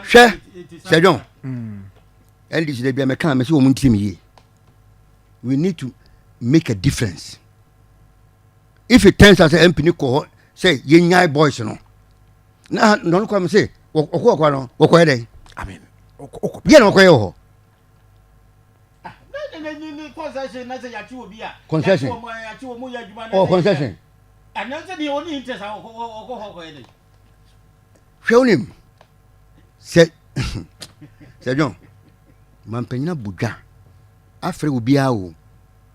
Hwɛ Sir John, NDC da bia mɛka mɛ sɛ wɔn ntirim yie. We need to make a difference. If it turns out sɛ MP ni kɔ hɔ sɛ yɛnyae boys no na nɔno kɔ m sɛ wɔkɔ ɔkɔ no wɔkɔyɛ dɛn? Deɛ na wɔkɔyɛ wɔ hɔ? Concession. Oh, concession. Hwɛ wonim sɛ sɛ John mampanyina bɔ dwa afrɛ obiara o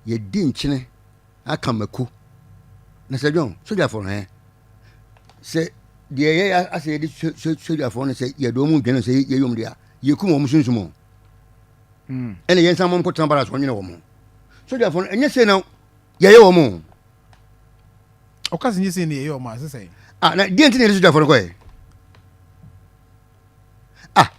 yɛdi nkyene aka mako na sɛ John sogyafoɔ no ɛ sɛ deɛ yɛ asɛ yɛde sogyafoɔ no sɛ yɛde wɔn dwane sɛ yɛyɛ wɔn deɛ a yɛkum wɔn sunsum o ɛna yɛn nsa wɔn nkɔtena bara so wɔn nwene wɔn ho sogyafoɔ no ɛnyɛ sɛ na yɛyɛ wɔn o. Ɔka sɛ nyɛ sei na yɛyɛ ɔmo a, ɛsɛ sɛn? Ah, na deɛ nti na yɛde sogyafoɔ no kɔɛ? Ah,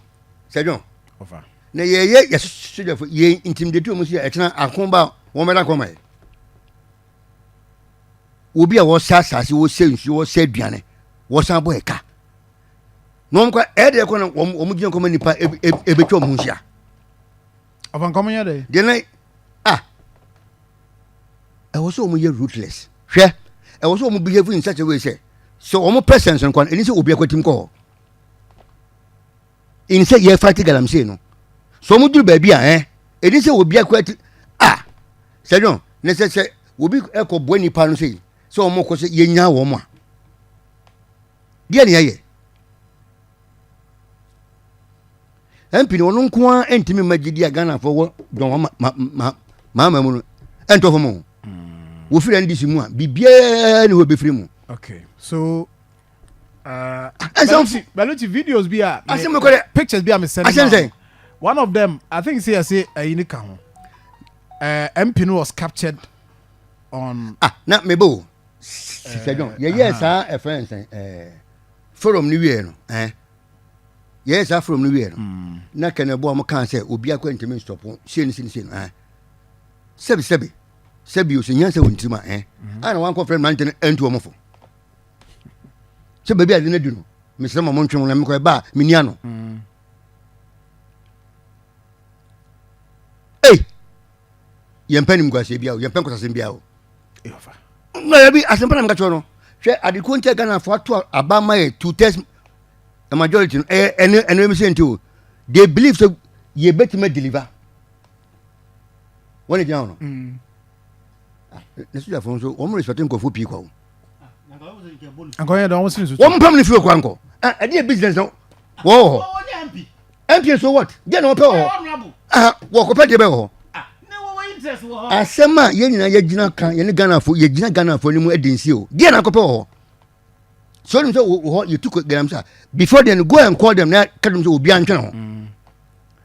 sɛ John. Ɔfa. Na yɛyɛ yɛ sogyafoɔ yɛ intimidate wɔn si a ɛkyena ako ba wɔn bɛda kɔn ma yɛ. Obi a wɔsɛ asase, wɔsɛ nsuo, wɔsɛ aduane, wɔsan bɔ ɛka. Na wɔn kɔ ɛyɛ deɛ kɔ na wɔn wɔn gyina kɔma nipa ebetwa wɔn ho nhyia. Ɔfa nkɔm nyɛ dɛ. Deɛ na ah ɛwɔ sɛ wɔn yɛ ruthless. Hwɛ, ɛwɔ sɛ wɔn behave in such a way sɛ sɛ wɔn presence no kwan ɛni sɛ obi akwatim kɔ hɔ. In sɛ yɛ fight galamsey no, sɛ wɔn duru baabi a ɛn ɛni sɛ obi akwati ah sɛ dɔn ne sɛ sɛ obi ɛkɔ bɔ nipa no sɛ sɛ wɔn kɔ sɛ yɛnya wɔn a deɛ ne yɛyɛ MP no ɔno nko ara ntumi mma gyidi a Ghanafoɔ wɔ dɔn wɔn ma ma maama mu no ɛntɔ fam o. Wofiri NDC mu a biribiara ne hɔ bɛfiri mu. Okay, so Ɛnsɛm Baluchi videos bi a asɛm kɔ dɛ pictures bi a me send. Asɛm sɛn? One of them, I think say I say ɛyi ne ka ho. MP no was captured on. Ah, na mebe o sɛ John yɛyɛɛ saa ɛfrɛ nsɛn forum no wie no yɛyɛ saa forum no wie no na kɛnɛ bɔ a wɔn kaa sɛ obi akɔ ntumi nsɔpo sie ne sie ne sie no sɛbi sɛbi sɛbi o sɛ nyansa wɔ ntirim a ana wankɔ frɛ mmerante no ɛntu wɔn fo sɛ baabi a ade no adu no mesrɛ ma montwe mo na mekɔ ɛba a menni ano. Ei, yɛmpɛ nimguaseɛ bia o, yɛmpɛ nkɔsasɛm bia o. Na yɛbi asɛmpa na meka kyerɛ no. Hwɛ adeko nti a Ghanafoɔ ato aba ma yɛ two thirds majority no ɛyɛ ɛne ɛne ɛmi sɛ nti o. They believe sɛ yɛbɛtumi deliver. Wɔn gyina hɔ no. Ne sogyafoɔ nso wɔn respect nkurɔfoɔ pii kwa o. Nkɔyɛ dɛ wɔn sini so. Wɔn mpam ne fie kora nkɔ. Ɛde yɛ business no wɔn wɔ hɔ. MP so what? Deɛ na wɔpɛ wɔ hɔ. Wɔkɔpɛ deɛ bɛ wɔ hɔ. Asɛm a yɛn nyinaa yɛgyina ka yɛne Ghanafoɔ yɛgyina Ghanafoɔ no mu adi nsi o. Deɛ na akɔpɛ wɔ hɔ. So ɔnim sɛ wɔ hɔ yɛtu galamsey a before then go and call them na ka dem sɛ obiara ntwɛn ho.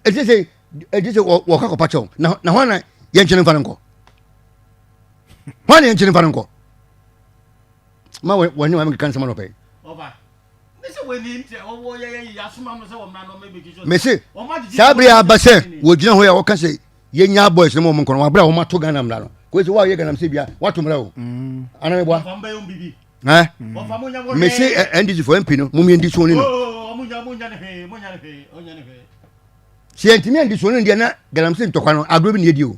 Ɛti sɛ ɛti sɛ wɔka kɔpa kyɛw na na hɔ na yɛnkyɛn mfa no nkɔ. Hɔ na yɛnkyɛn mfa no nkɔ. Ma wɔne wɔn keka nsɛm anɔpɛ yi. Mese saa bere aba sɛ wɔgyina hɔ yɛ wɔka sɛ yɛnya boys no ma wɔn nkɔ no wɔabrɛ a wɔato Ghana mmara no kò sɛ wɔayɛ Ghana sɛ bia wɔato mmara o ana meboa ɛ mese NDC fo MP no mom yɛndi so ne no sɛ yɛntumi andi so no deɛ na galamsey ntɔkwa no agorɔ bi ne yɛdi o.